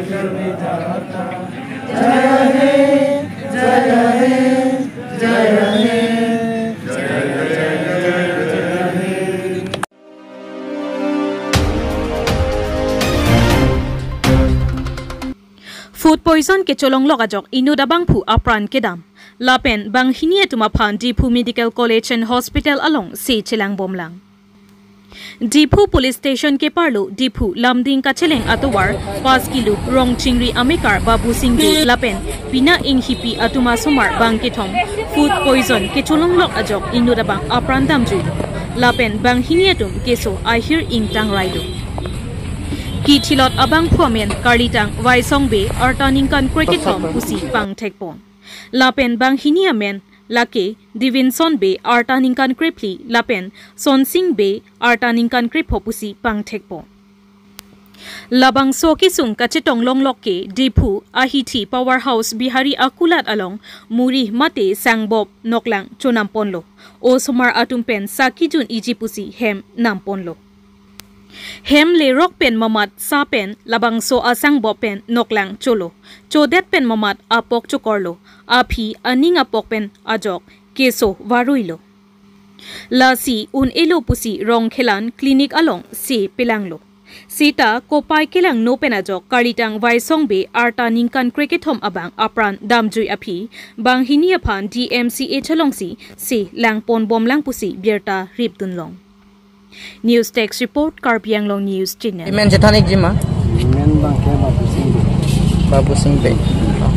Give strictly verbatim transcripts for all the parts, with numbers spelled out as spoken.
Food poison kecholonglok ajok inut abangphu apran kedam. Lapen banghini atum aphan Diphu Medical College and Hospital along se chelangbomlang. Diphu Police Station keparlo Diphu Lumding kacheleng atovar pas kilo Rongchingri amekar Babu Singh Bey lapen Bina Enghipi atum asomar bangkethom food poison kecholonglok ajok inut abang apran damjui. Lapen banghini atum keso ahir ingtang railo. Kithilot abangphu amen karlitang Waisong Bey arta ningkan krekethom pusi pangthekpon. Lapen banghini amen lake Divinson Bey arta ningkan krephli lapen Sonsing Bey arta ningkan krepho pusi pangthekpon. Labangso kesung kachetonglonglok ke Diphu ahithi Power House Bihari akulat along muri mate sangbop noklang chonamponlo. Osomar atum pen sakijun iji pusi hem namponlo. Hem lerok pen mamat sa pen labangso asangbop pen noklang cholo. Chodet pen mamat apok chokorlo. Aphi aning apok pen ajok keso varuilo. Lasi un-elo pusi Rongkhelan clinic along se pelanglo. Seta kopai kelangno pen ajok karlitang Waisong Bey arta ningkan krekethom abang apran damjui aphi banghini aphan D M C H alongsi se langponbomlang pusi birta ripdunlong. News Desk Report, Karbi Anglong News Channel. Imen chethan ikji ma? Imen abangke Babu Singh Bey. Babu Singh Bey.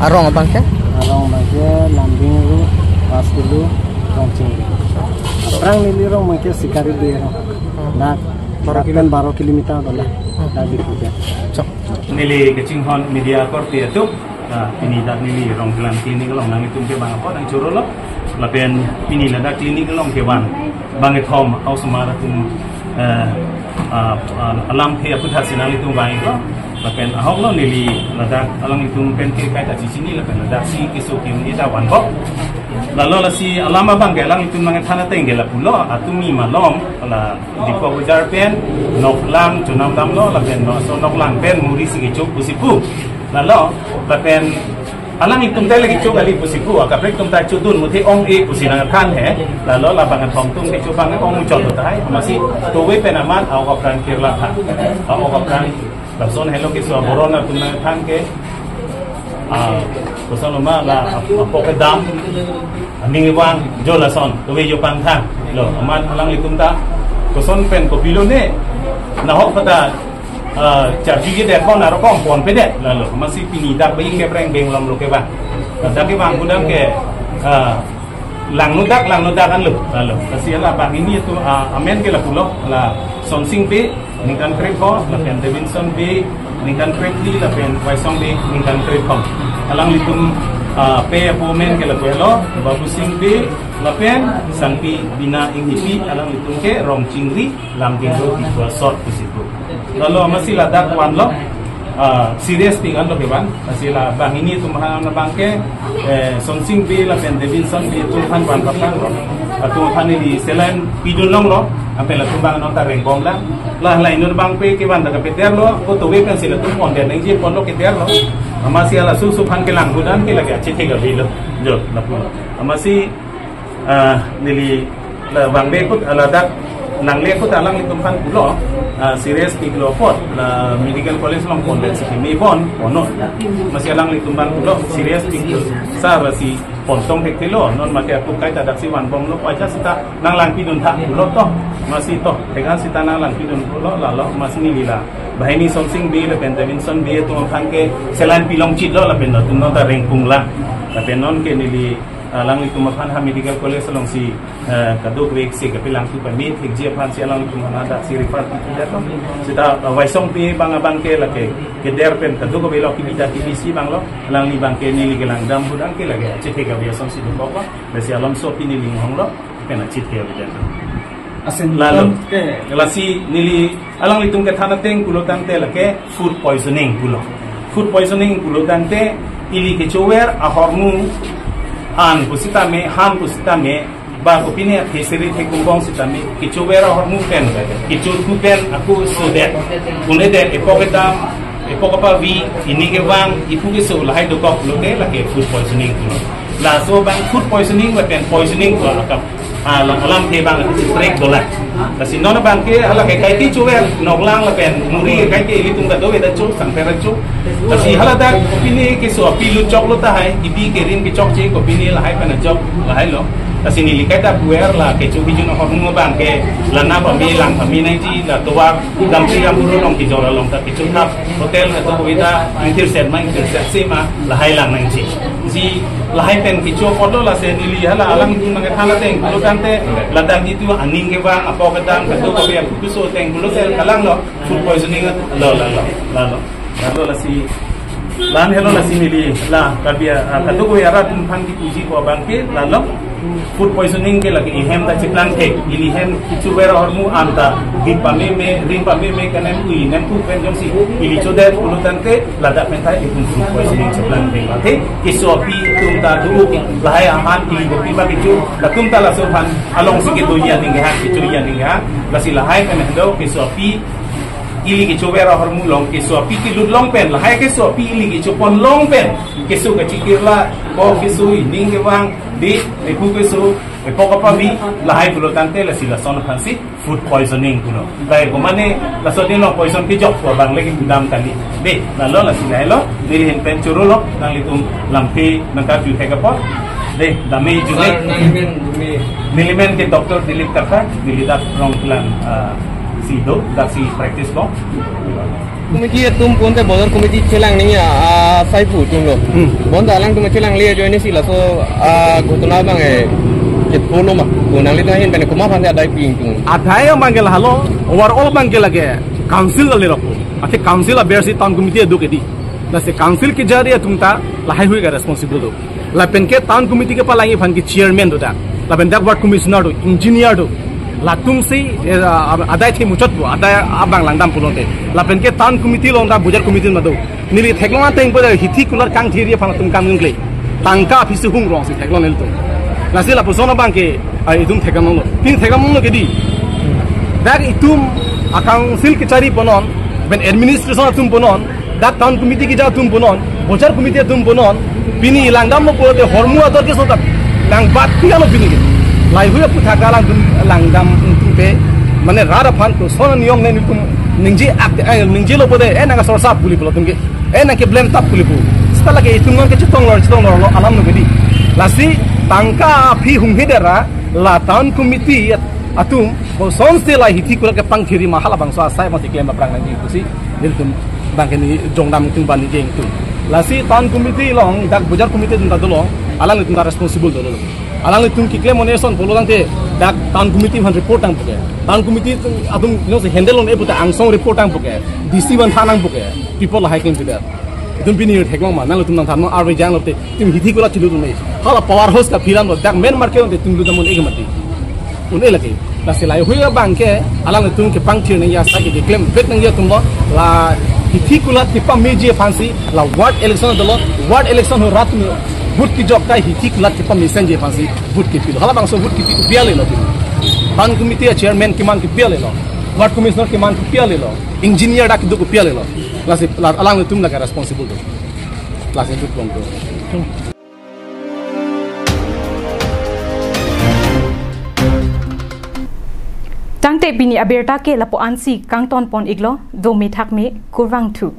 Arong abangke? Arong abangke Lumding ru pas kilo Rongchingri. Aphrang neli rong abangke Sikari Bey rong. Dak baro kilo, baro kilometer dola. Dak di puja. Chok. Neli kachinghon media korte atum, ah, pini dak neli Rongkhelan clinic along nanglitum ke bang apot nangchorolo. Lapen pini ladak clinic along kevan bangkethom osomar atum, eh, ah, ah, alamthe aputhak si nanglitum vanglo. Lapen ahoklo neli ladak alanglitum pen ke kaita chechini lapen ladaksi keso ke-un-e ta vanpo. Lalo lasi alam abangke alanglitum nangthan ateng ke lapulo, atumi malom la Diphu Bazar pen noklang chonamdamlo lapen laso noklang pen muri si kechok pusi pu. Lalo lapen Alanglitum ta lagi chok ali pusi pu, akaprek atum ta chodun muthe ong-e pusi nangthan he. Lalo labang athom atum kecho abang ong chot tahai. Amatsi tove pen amat a-ok apran kirla tha. A-ok apran lason helo keso aboron atum nangthan ke. Ah, koson loma la ap-, apok kedam. Aning vang jo lason, tove jo pangthang. Lo, amat alanglitum ta koson pen kopilo ne. Nahok pada, ah, charjujedet pon arokom ponpedet. Lalo, amatsi pini dak bai kebreng beng lom lo kevang. Dak kevang kudang ke, ah, langnodak, langnodak anlo. Lalo, lasi la banghini atum, ah, amen ke lapulo, la Sonsing Bey, ningkan krepho, lapen Davidson Bey, ningkan krepli, lapen Waisong Bey, ningkan krepho. Alanglitum, ah, pe apo amen ke lapu helo, Babusing Bey, lapen Sangpi Bina Inghipi, alanglitum ke Rongchingri, Lamdingro, Diphua South pusi pu. Lalo amatsi ladak vanlo, ah, serious ping anlo kevang. Lasi la banghini atum aphan abang ke, eh, Sonsing Bey lapen Davidson Bey atum aphan van pathang lo. Atum aphan ili saline pidun longlo. Apel atum abang non ta rengbom lang. La la inut abang pe kevan ta kapederlo. Ko tove pen si latum pondet nangji ponlo kederlo. Amatsi la susu aphan kelang budan ke lagi achethe kavelo. Jo, lapu. Amatsi, ah, neli la vangve ahut, ah, ladak nangle ahut alanglitum aphan pulo, ah, serious pik lo apot, la medical college along pondet si kimi bon, pono. Amatsi alanglitum aphan pulo, serious pik lo. Sar si pontong thekthelo, non mate aku kaita daksi vanbomlo, paja sita nanglangpidun tha pulo to. Amatsi to, dengan sita nanglangpidun pulo, lalo amatsi neli la banghini Sonsing Bey lapen Davidson Bey atum aphan ke saline pilong chitlo lapen atum non ta rengpung lang. Lapen non ke neli alanglitum aphan ha medical college alongsi, eh, kadokave si kapelangthu pame thekji aphan si alanglitum aphan daksi refer pidetlo. Sita, eh, Waisong Bey abang abang ke lake keder pen kadokave lo kibida kibisi abang lo. Alangli abang ke neli kelangdam budang ke lake achethe kave asonsi dokok lo. Lasi alomso pini ning hong lo, pen achethe kave detlo. Asin lalo. Ke. Lasi neli alanglitum kethan ateng pulo tangte lake food poisoning pulo. Food poisoning pulo tangte ili kechover ahormu an pusitame, han pusitame, ba kopine aphi seri thekungbong sitame, kechover ahormu pen, kecho thu pen aku sodet. Unedet epok kedam, epok kapavi, ining kevang, iphu keso lahai dokok pulote lake food poisoning pulo. Laso abang food poisoning lapen poisoning pulo akap. Ah, alam, alamthe abang break dolang. Lasi non abang ke hala ke kaike chover noklang lapen muri ke kaike ilitum kadokave ta cho, sangpher ta cho. Lasi hala dak kopine keso aphi lut choklo tahai, ipi kerin kechokche kopine lahai pen ajok lahai lo. Lasi neli kaita puer la kecho bijun ahormu abang ke lana pame lang pame nangji, la tovar damsi ampuru along kejor along ta kecho thap hotel kadokave ta ingthirset ma ingthirset se ma lahai lang nangji. Si lahai pen kecho apotlo, lasi neli hala alanglitum nangkethan ateng pulo tangte ladak itu aning kevang, apok kedam, kadokave aphu keso ateng pulote kalang lo, food poisoning lo, lalo, lalo. Lalo lasi, lan helo lasi neli la kabia, ah, kadokave arat atum aphan kipuji ko abang ke lalo. Food poisoning ke lake ihem ta cheplang thek, ili hem kechover ahormu an ta, rit pameme, ring pameme, kanem ui nem pu pen jongsi ili chodet pulo tangte ladak pen ta itum food poisoning cheplang thek. Athe keso aphi atum ta do, lahai ahan ili kopi ba kecho, latum ta laso aphan alongsi kedo ji aning kehang, kecho ji aning kehang. Lasi lahai pen do keso aphi ili kechover ahormu along keso aphi kelut long pen, lahai keso aphi ili kechopon long pen, keso kachikirla, ko keso ining kevang, di, ephu keso, epok kapavi, lahai pulo tangte lasi lason aphansi food poisoning pulo. Lahai ko mane laso din lo poison kejok ko abang lagi gudam kali. Be, lalo lasi lahai lo, neli ahin pen choro lo, nanglitum lamthe nangkarju thek apot. De, dame june. Sir, nangmen dame. Neli men ke Doctor Dilip Kathar, neli dak Rongkhelan, ah, si do, dak si practice ko. Committee atum ponte bojar committee chelang nangji, ah, asai pu atum lo. Hmm. Bonta alangtum chelangle ajoine si laso, ah, ghotona abang, eh, ke pulo ma. Ko nanglitum ahin pen komat aphan adai pi ingtung? Adai abang ke lahelo, overall abang ke lake council le rok. Athe council aber si town committee adu ke di. Lasi council kejari atum ta lahai hui ke responsible do. Lapen ke town committee kepalangji aphan ke chairman do ta. Lapen dak ward commissioner do, engineer do. Latum si, eh, adai the muchot bo, adai abang langdam pulote. Lapen ke town committee along ta bojar committee ma do. Neli theklong ateng pada hithi kular kangthiri aphan atum kam nungle. Tangka aphi si hung rong si theklong nelitum. Lasi lapuson abang ke, ah, itum theklong lo. Pin theklong lo ke di. Dak itum a council kechari punon, pen administration atum punon, dak town committee keja atum punon, bojar committee atum punon, Pini langdamlo pulote hormu ador ke sotak langbat piano pini ke. Laheihui aphuthak alangtum langdam tum pe, mane rat aphan koson niyom ne nelitum ningje ak, eh, ningjelo pulote, eh, nangkasorsap pu pulo atum ke, eh, nangkeblem tap pu pu. Seta lake itum nangkechetong lor, chetong lor lo alam lo ke di. Lasi tangka aphi hunghe dera la town committee atum kosonsi la hithi kulat kepangthir ma, halabangso asai mati klem aphrang nangji pusi nelitum abang ke ni jongdam tung bani jeng tung. Lasi town committee along, dak bojar committee atum ta dolo, alanglitum ta responsible dolo. Alanglitum keklem un-e ason pulo tangte dak town committee aphan report tang puke. Town committee atum, you know, handle un-e puta angsong report tang puke. D C aphan than nang puke. People lahai klem tidak. Itum pini theklong ma, nanglitum nangthan ma, arve janglo te, itum hithi kulat chilu tum ne. Hala power house kaphilan lo, dak main market te itum lutdam un-e ke mati. Un-e lake. Lasi laheihui abang ke, alanglitum kepangthir nangji asai ke klemvek nangji atum lo, la hithi kulat kepameji aphansi, la ward election dolo, ward election ho rat me, vote kejok ta hithi kulat kepamesenji aphansi, vote kepilo. Halabangso vote kepi kopi ale lo. Town committee a chairman keman kopi ale lo. Ward commissioner keman kopi ale lo. Engineer dak kedo kopi ale lo. Lasi la alanglitum lake responsible do. Lasi duk long do. Tangte pini abirta ke lapu-ansi kangton pon iklo, do me thak me, kurvangthu.